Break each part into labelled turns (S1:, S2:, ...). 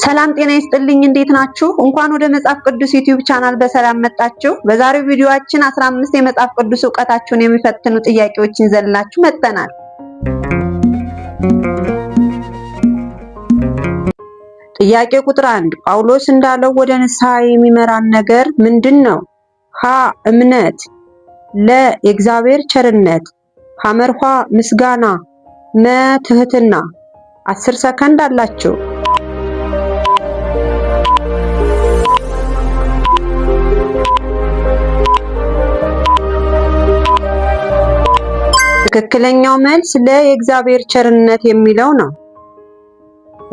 S1: ሰላም ጤና ይስጥልኝ። እንዴት ናችሁ? እንኳን ወደ መጽሐፍ ቅዱስ ዩቲዩብ ቻናል በሰላም መጣችሁ። በዛሬው ቪዲዮአችን 15 የመጽሐፍ ቅዱስ እውቀታችሁን የሚፈትኑ ጥያቄዎችን ይዘንላችሁ መጥተናል። ጥያቄ ቁጥር 1፣ ጳውሎስ እንዳለው ወደ ንስሐ የሚመራን ነገር ምንድን ነው? ሀ እምነት፣ ለ የእግዚአብሔር ቸርነት፣ ሐመሩ ሐ ምስጋና፣ መ ትህትና። 10 ሰከንድ አላችሁ። ትክክለኛው መልስ ለ የእግዚአብሔር ቸርነት የሚለው ነው።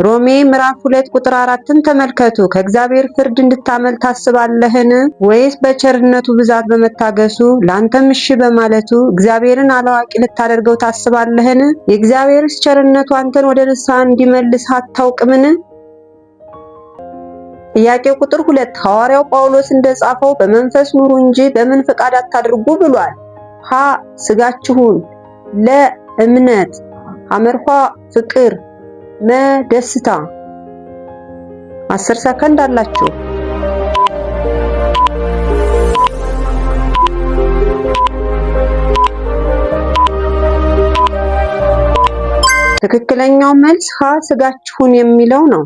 S1: ሮሜ ምዕራፍ 2 ቁጥር 4ን ተመልከቱ። ከእግዚአብሔር ፍርድ እንድታመልጥ ታስባለህን? ወይስ በቸርነቱ ብዛት በመታገሱ ላንተም እሺ በማለቱ እግዚአብሔርን አላዋቂ ልታደርገው ታስባለህን? የእግዚአብሔርስ ቸርነቱ አንተን ወደ ንስሐ እንዲመልስ አታውቅምን? ጥያቄ ቁጥር 2፣ ሐዋርያው ጳውሎስ እንደጻፈው በመንፈስ ኑሩ እንጂ በምን ፈቃድ አታድርጉ ብሏል? ሀ ስጋችሁን፣ ለ እምነት፣ ሐመሩ ሐ ፍቅር፣ መ ደስታ። 10 ሰከንድ አላችሁ። ትክክለኛው መልስ ሀ ስጋችሁን የሚለው ነው።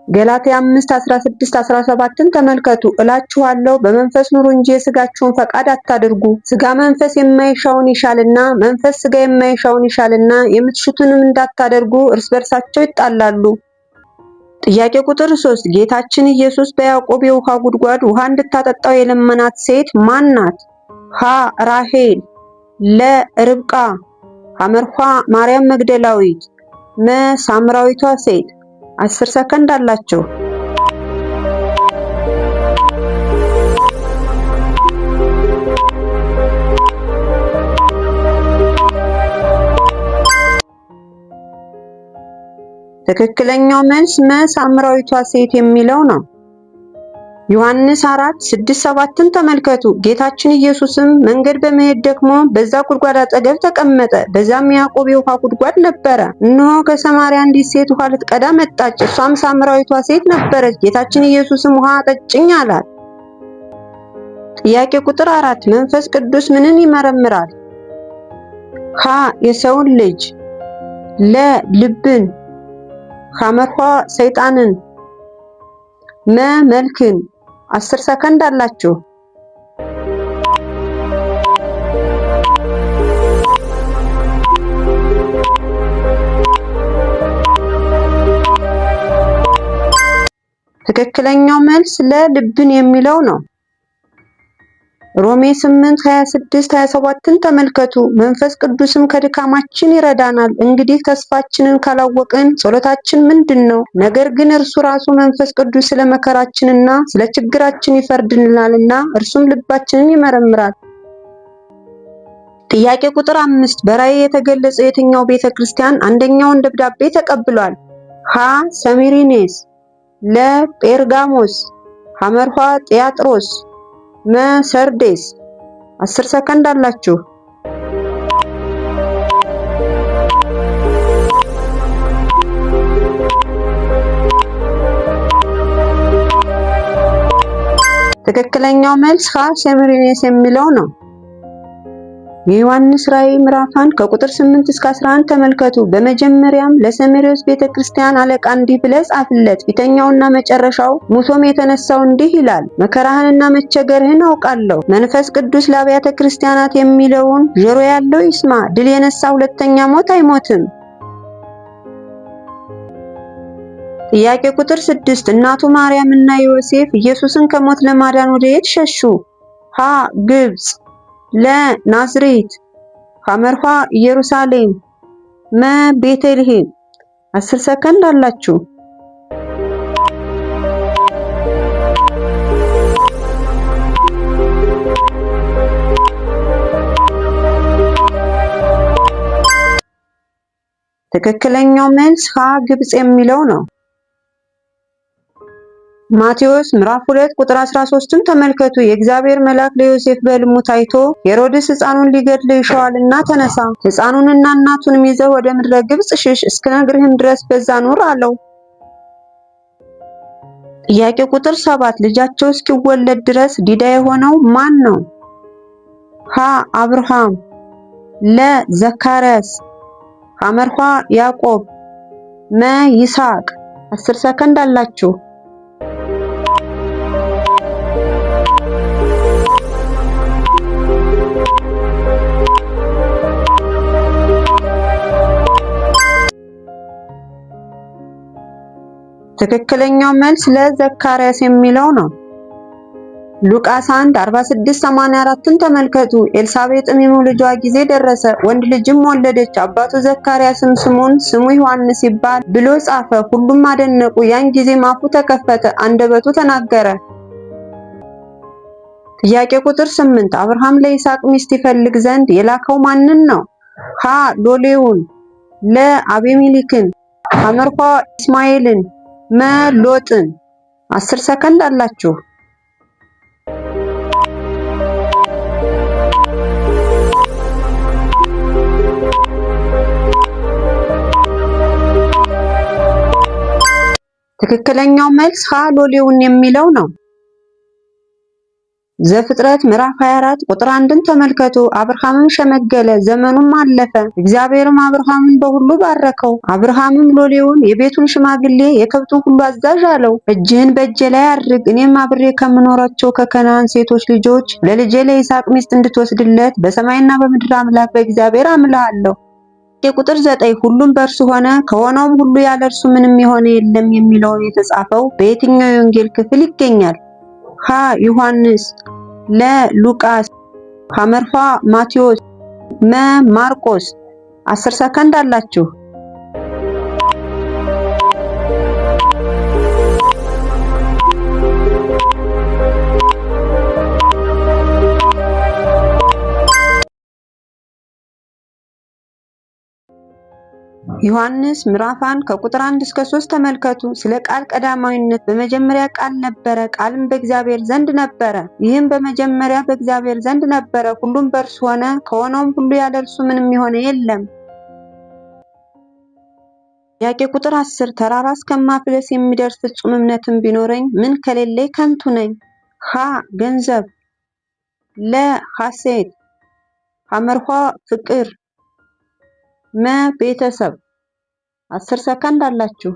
S1: ገላትያ 5 16 17ን ተመልከቱ። እላችኋለሁ በመንፈስ ኑሩ እንጂ የስጋችሁን ፈቃድ አታድርጉ። ስጋ መንፈስ የማይሻውን ይሻልና፣ መንፈስ ስጋ የማይሻውን ይሻልና፣ የምትሹትንም እንዳታደርጉ እርስ በርሳቸው ይጣላሉ። ጥያቄ ቁጥር 3፣ ጌታችን ኢየሱስ በያዕቆብ የውሃ ጉድጓድ ውሃ እንድታጠጣው የለመናት ሴት ማን ናት? ሀ ራሄል፣ ለ ርብቃ፣ ሐመሩ ሐ ማርያም መግደላዊት፣ መ ሳምራዊቷ ሴት። 10 ሰከንድ አላችሁ። ትክክለኛው መልስ መ ሳምራዊቷ ሴት የሚለው ነው። ዮሐንስ 4 6 7ን ተመልከቱ። ጌታችን ኢየሱስም መንገድ በመሄድ ደክሞ በዛ ጉድጓድ አጠገብ ተቀመጠ። በዛም ያዕቆብ የውሃ ጉድጓድ ነበረ። እነሆ ከሰማርያ አንዲት ሴት ውሃ ልትቀዳ መጣች። እሷም ሳምራዊቷ ሴት ነበረች። ጌታችን ኢየሱስም ውሃ አጠጭኝ አላት። ጥያቄ ቁጥር 4፣ መንፈስ ቅዱስ ምንን ይመረምራል? ሀ የሰውን ልጅ፣ ለ ልብን፣ ሐመሩ ሐ ሰይጣንን፣ መ መልክን። 10 ሰከንድ አላችሁ። ትክክለኛው መልስ ለ ልብን የሚለው ነው። ሮሜ 8 26 27ን ተመልከቱ። መንፈስ ቅዱስም ከድካማችን ይረዳናል። እንግዲህ ተስፋችንን ካላወቅን ጸሎታችን ምንድን ነው? ነገር ግን እርሱ ራሱ መንፈስ ቅዱስ ስለ መከራችንና ስለ ችግራችን ይፈርድልናልና እርሱም ልባችንን ይመረምራል። ጥያቄ ቁጥር 5፣ በራእይ የተገለጸው የትኛው ቤተ ክርስቲያን አንደኛውን ደብዳቤ ተቀብሏል? ሀ ሰሚሪኔስ፣ ለ ጴርጋሞስ፣ ሐመሩ ሐ ጢያጥሮስ፣ መ ሰርዴስ። 10 ሰከንድ አላችሁ። ትክክለኛው መልስ ሀ ሰሚሪኔስ የሚለው ነው። የዮሐንስ ራእይ ምዕራፍ 1 ከቁጥር 8 እስከ 11 ተመልከቱ። በመጀመሪያም ለሰሜሬዎስ ቤተክርስቲያን አለቃ እንዲህ ብለህ ጻፍለት፣ ፊተኛውና መጨረሻው ሙቶም የተነሳው እንዲህ ይላል፣ መከራህንና መቸገርህን አውቃለሁ። መንፈስ ቅዱስ ለአብያተ ክርስቲያናት የሚለውን ጆሮ ያለው ይስማ። ድል የነሳ ሁለተኛ ሞት አይሞትም። ጥያቄ ቁጥር 6፣ እናቱ ማርያም እና ዮሴፍ ኢየሱስን ከሞት ለማዳን ወደ የት ሸሹ? ሀ ግብጽ፣ ለ ናዝሬት፣ ሐመሩ ሐ ኢየሩሳሌም፣ መ ቤተልሔም። 10 ሰከንድ አላችሁ። ትክክለኛው መልስ ሀ ግብጽ የሚለው ነው። ማቴዎስ ምዕራፍ 2 ቁጥር 13ን ተመልከቱ። የእግዚአብሔር መልአክ ለዮሴፍ በሕልሙ ታይቶ ሄሮድስ ሕፃኑን ሊገድል ይሻዋልና ተነሳ፣ ሕፃኑንና እናቱንም ይዘህ ወደ ምድረ ግብጽ ሽሽ፣ እስክነግርህም ድረስ በዛ ኑር አለው። ጥያቄ ቁጥር 7 ልጃቸው እስኪወለድ ድረስ ዲዳ የሆነው ማን ነው? ሀ አብርሃም፣ ለ ዘካርያስ፣ ሐመርኋ ያዕቆብ፣ መ ይስሐቅ። 10 ሰከንድ አላችሁ። ትክክለኛው መልስ ለዘካርያስ የሚለው ነው። ሉቃስ 1 46 84ን ተመልከቱ። ኤልሳቤጥም የመውለጃዋ ጊዜ ደረሰ፣ ወንድ ልጅም ወለደች። አባቱ ዘካርያስም ስሙን ስሙ ዮሐንስ ይባል ብሎ ጻፈ። ሁሉም አደነቁ። ያን ጊዜም አፉ ተከፈተ፣ አንደበቱ ተናገረ። ጥያቄ ቁጥር 8 አብርሃም ለይስሐቅ ሚስት ይፈልግ ዘንድ የላከው ማንን ነው? ሀ ሎሌውን፣ ለ አቤሜሌክን፣ ሐመርኳ እስማኤልን፣ መ ሎጥን። 10 ሰከንድ አላችሁ። ትክክለኛው መልስ ሀ ሎሌውን የሚለው ነው። ዘፍጥረት ምዕራፍ 24 ቁጥር 1ን ተመልከቱ። አብርሃምም ሸመገለ፣ ዘመኑም አለፈ፣ እግዚአብሔርም አብርሃምን በሁሉ ባረከው። አብርሃምም ሎሌውን የቤቱን ሽማግሌ የከብቱን ሁሉ አዛዥ አለው፣ እጅህን በእጄ ላይ አድርግ፣ እኔም አብሬ ከምኖራቸው ከከነዓን ሴቶች ልጆች ለልጄ ለይስሐቅ ሚስት እንድትወስድለት በሰማይና በምድር አምላክ በእግዚአብሔር አምልሃለሁ። ቁጥር 9 ሁሉም በእርሱ ሆነ፣ ከሆነውም ሁሉ ያለ እርሱ ምንም የሆነ የለም የሚለው የተጻፈው በየትኛው የወንጌል ክፍል ይገኛል? ሀ ዮሐንስ፣ ለ ሉቃስ፣ ሐመርኋ ማቴዎስ፣ መ ማርቆስ። 10 ሰከንድ አላችሁ። ዮሐንስ ምዕራፍ 1 ከቁጥር 1 እስከ 3 ተመልከቱ። ስለ ቃል ቀዳማዊነት በመጀመሪያ ቃል ነበረ፣ ቃልም በእግዚአብሔር ዘንድ ነበረ። ይህም በመጀመሪያ በእግዚአብሔር ዘንድ ነበረ። ሁሉም በእርሱ ሆነ፣ ከሆነውም ሁሉ ያለ እርሱ ምንም የሆነ የለም። ጥያቄ ቁጥር 10 ተራራ እስከማፍለስ የሚደርስ ፍጹም እምነትም ቢኖረኝ ምን ከሌለኝ ከንቱ ነኝ። ሀ ገንዘብ፣ ለ ሐሴት፣ ሐመርኋ ፍቅር፣ መ ቤተሰብ። 10 ሰከንድ አላችሁ።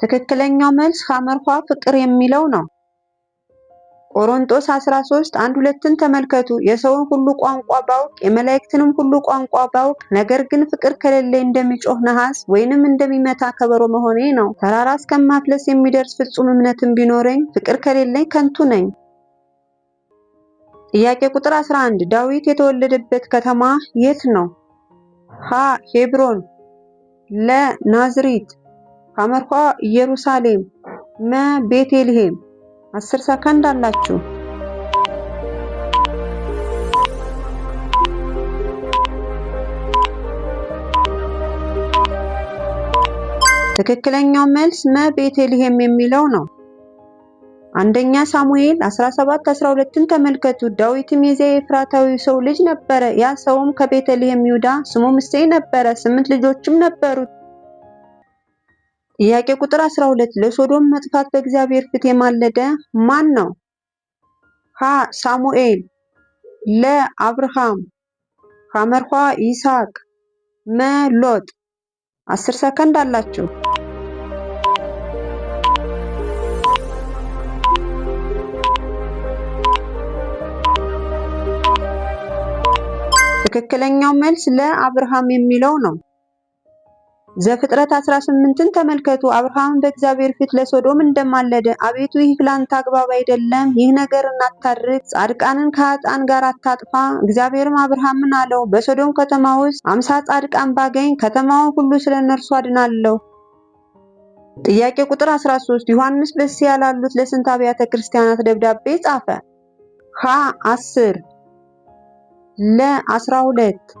S1: ትክክለኛው መልስ ሐመርኋ ፍቅር የሚለው ነው። ቆሮንቶስ 13 1 2ን ተመልከቱ። የሰውን ሁሉ ቋንቋ ባውቅ የመላእክትንም ሁሉ ቋንቋ ባውቅ፣ ነገር ግን ፍቅር ከሌለኝ እንደሚጮህ ነሐስ ወይንም እንደሚመታ ከበሮ መሆኔ ነው። ተራራ እስከማፍለስ የሚደርስ ፍጹም እምነትም ቢኖረኝ ፍቅር ከሌለኝ ከንቱ ነኝ። ጥያቄ ቁጥር 11 ዳዊት የተወለደበት ከተማ የት ነው? ሀ ሄብሮን፣ ለ ናዝሪት፣ ሐመርኋ ኢየሩሳሌም፣ መ ቤተልሔም። 10 ሰከንድ አላችሁ። ትክክለኛው መልስ መ ቤተልሔም የሚለው ነው። አንደኛ ሳሙኤል 17:12ን ተመልከቱ። ዳዊትም የዚያ የኤፍራታዊ ሰው ልጅ ነበረ። ያ ሰውም ከቤተልሔም ይሁዳ፣ ስሙም እሴይ ነበረ። 8 ልጆችም ነበሩት። ጥያቄ ቁጥር 12 ለሶዶም መጥፋት በእግዚአብሔር ፊት የማለደ ማን ነው? ሀ ሳሙኤል፣ ለ አብርሃም፣ ሐመርኋ ይስሐቅ፣ መ ሎጥ። 10 ሰከንድ አላችሁ። ትክክለኛው መልስ ለ አብርሃም የሚለው ነው። ዘፍጥረት 18ን ተመልከቱ። አብርሃም በእግዚአብሔር ፊት ለሶዶም እንደማለደ፣ አቤቱ ይህ ላንተ አግባብ አይደለም፣ ይህ ነገር አታድርግ፣ ጻድቃንን ከኃጥአን ጋር አታጥፋ። እግዚአብሔርም አብርሃምን አለው፣ በሶዶም ከተማ ውስጥ 50 ጻድቃን ባገኝ ከተማውን ሁሉ ስለ እነርሱ አድናለሁ። ጥያቄ ቁጥር 13 ዮሐንስ በእስያ ላሉት ለስንት አብያተ ክርስቲያናት ደብዳቤ ጻፈ? ሀ 10፣ ለ 12፣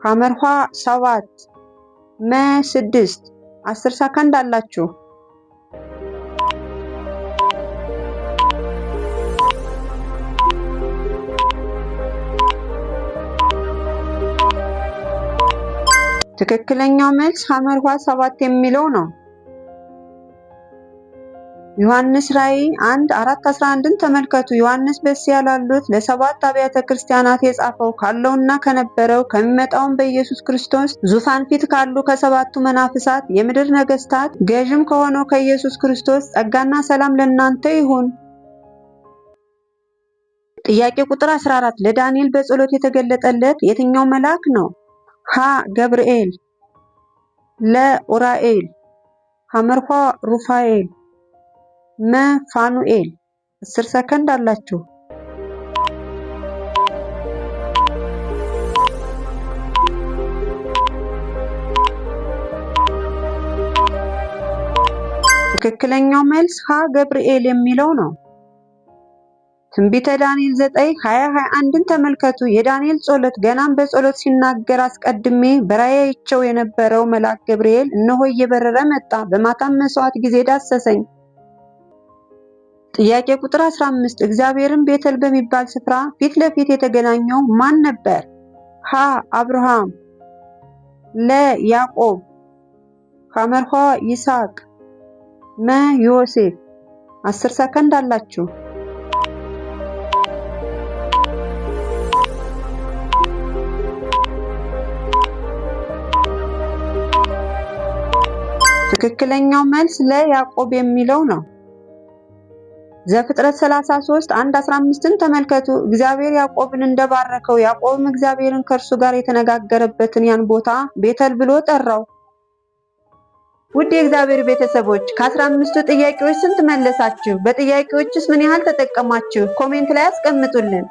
S1: ሐመርኋ 7፣ መ 6። 10 ሰከንድ አላችሁ። ትክክለኛው መልስ ሐመሩ ሐ 7 የሚለው ነው። ዮሐንስ ራእይ 1:4-11ን ተመልከቱ። ዮሐንስ በእስያ ላሉት ለሰባት አብያተ ክርስቲያናት የጻፈው ካለውና ከነበረው ከሚመጣውም በኢየሱስ ክርስቶስ ዙፋን ፊት ካሉ ከሰባቱ መናፍሳት የምድር ነገስታት ገዥም ከሆነው ከኢየሱስ ክርስቶስ ጸጋና ሰላም ለእናንተ ይሁን። ጥያቄ ቁጥር 14፣ ለዳንኤል በጸሎት የተገለጠለት የትኛው መልአክ ነው? ሀ ገብርኤል፣ ለ ኡራኤል፣ ሐመሩ ሐ ሩፋኤል፣ መ ፋኑኤል። 10 ሰከንድ አላችሁ። ትክክለኛው መልስ ሀ ገብርኤል የሚለው ነው። ትንቢተ ዳንኤል 9:20-21ን ተመልከቱ። የዳንኤል ጸሎት። ገናም በጸሎት ሲናገር አስቀድሜ በራእይ አይቼው የነበረው መልአክ ገብርኤል እነሆ እየበረረ መጣ፣ በማታም መሥዋዕት ጊዜ ዳሰሰኝ። ጥያቄ ቁጥር 15፣ እግዚአብሔርን ቤተል በሚባል ስፍራ ፊት ለፊት የተገናኘው ማን ነበር? ሀ አብርሃም፣ ለ ያዕቆብ፣ ሐመሩ ሐ ይስሐቅ፣ መ ዮሴፍ። 10 ሰከንድ አላችሁ። ትክክለኛው መልስ ለ ያዕቆብ የሚለው ነው። ዘፍጥረት 33 1-15ን ተመልከቱ። እግዚአብሔር ያዕቆብን እንደባረከው ያዕቆብም እግዚአብሔርን ከእርሱ ጋር የተነጋገረበትን ያን ቦታ ቤተል ብሎ ጠራው። ውድ የእግዚአብሔር ቤተሰቦች፣ ከ15ቱ ጥያቄዎች ስንት መለሳችሁ? በጥያቄዎችስ ምን ያህል ተጠቀማችሁ? Comment ላይ አስቀምጡልን።